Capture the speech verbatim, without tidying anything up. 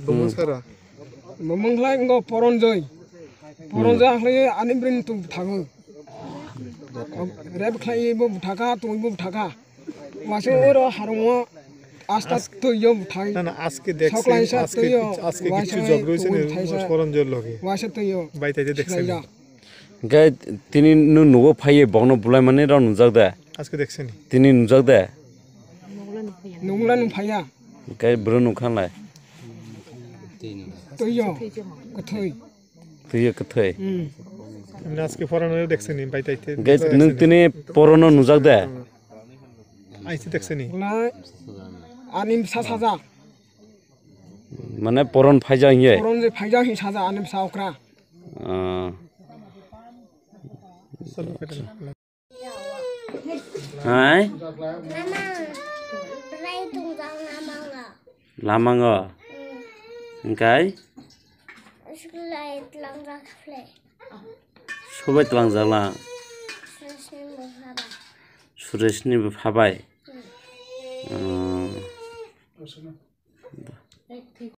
Bumung sara. Bumung khlai ngo Poronjoi. Poronjoi khlai ani brin tu buthago. Rep khlai bo buthaka, tui bo buthaka. Waisa oro harungo asta tuiyo buthai. Na, na, aske দেখছেন, soklaisa aske tuiyo, কিছু, আজকে waisa কিছু ঝগড়া হয়েছে নি, thaisa, Poronjoy logge? Waisa tuiyo. Baitaite দেখছেন নি? Khlaiya. Hingke tini nu nugo phaiye bokno bulai mani rok nujak de? Aske দেখছেন নি? Tini nujak de? Nungla nung phaiya. Hingke bro nukha lai? Tuiyo, kwthwi. Tuiyo kwthwi. Hmm. Aske Poronjoi দেখছেন নি, baitaite? Hingke nung tini Poronno nujak de? Aise দেখছেন নি? Wala, ani bwsa sajak. Mane Poron phaijak hiye? Poron je phaijak hi sajak ani bwsa okra. Ah. Hai? Lama, rai tungjak lama nga. Lamango. Hmm. Hingkai? Suklai tlangjak khle. Sobai tlangjak lang. Suresni bo phabai. Suresni bo phabai. Hmm. Hmm.